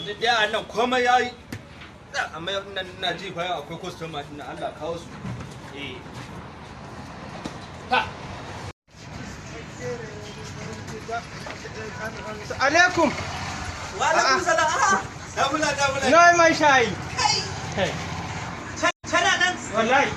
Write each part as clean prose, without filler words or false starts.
Yanzu dai a nan komai yayi, amma yau ina ina ji fa yau akwai customer din. Allah kawo su. Eh, ha. Alaikum. Wa alaikum salam. Ah, dabula dabula. Na mai shayi. Kai, kana nan? Wallahi.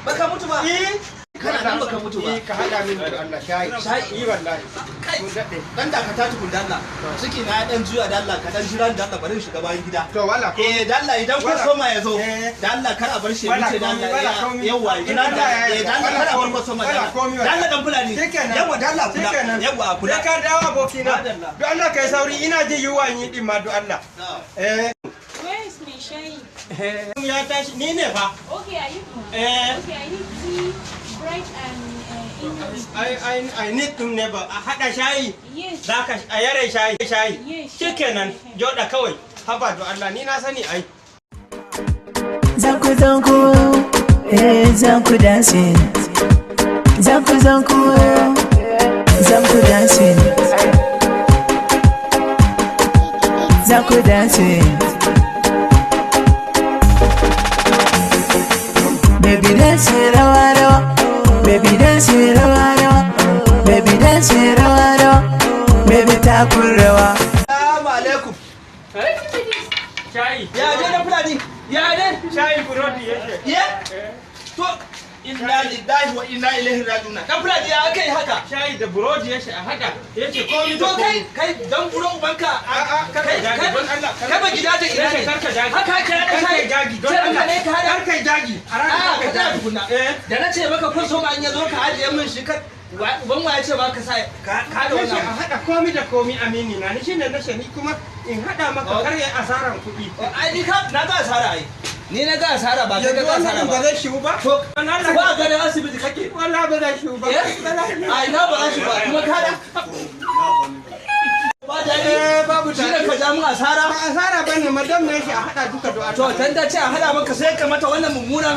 Baka mutu ba? Eh. Kana nan baka mutu ba? Eh, ka hada min da Allah shayi. Shayi? Eh, wallahi. Kai. Mun daɗe. Dan dakata tukun da Allah. Ciki na ya dan juya da Allah, ka dan jira da Allah, bari in shiga bayan gida. To wala ko. Eh, da Allah, idan Wala. customer ya zo, Eh. da Allah kar a bar shi ya Wala wuce da komi, Allah. wala komi. Yawa, In jira da Allah ya eh, da Allah yarda. kar a bar Wala customer. komi, Da Allah. wala komi. Da Allah dan Fulani. Shikenan. Yawa, da Allah kula. Shikenan. Yawa, kula. Sai ka dawo, abokina. Madalla. Don Allah kai sauri, ina ji yiwuwa yi din ma, don Allah. Eh. Where is my shayi? Ya tashi, ni ne fa. Okay, are you? Eh. Okay, I need tea, bread, and indomie. I need to never a hada shayi. Yes. Zaka a yare shayi shayi. Yes. Shikenan, joda kawai. Haba, don Allah, ni na sani ai. Zanku zanku, eh, zanku dancing. Zanku zanku, zanku dancing. Zanku dancing. Baby dance rawa rawa, baby dance rawa rawa, baby dance rawa rawa, baby takun rawa. Assalamu alaikum. Shayi. Ya je na Fulani? Ya ne? Shayi burodi yake. Ya? To, inna lillahi wa inna ilaihi raji'un. Dan Fulani, ya akai haka? Shayi da burodi yake a hada. Yake komi da To kai komi. kai dan buro ubanka. A'a, kar ka kai jagi, kai don Allah, kar kai ba ka- gidaje ina ne? Kar ka jagi. Haka ake hada Kar ka shayi? jagi, don Sai Allah. mutane ka hada? Kar ka jagi. A ranar A'a, kar ka ka tsaya jagi. tukunna. Eh. Da na ce maka kun so ma in ya zo ka ajiye min shi, ka uban wa ya ce ba ka sa ka da Nace a wannan? haɗa komi da komi, amini na, ni shine nace ni kuma in haɗa maka, Oh. kar ya asaran kuɗi. Ai ni ka na ga asara, ai ni na ga asara, ba kai ka Yanzu ga asara wannan ba ba. zai shiwu ba? To Wallahi. ba ga da asibiti kake? Wallahi ba zai shiwu ba. Eh, ai na ba za shi ba kuma ka da ba daɗi. Eh, babu Shi da daɗi. ka ja mun asara. Ba asara bane, madam ne shi a haɗa duka, do To, tan ta ce a hada maka, sai ka mata wannan mummunan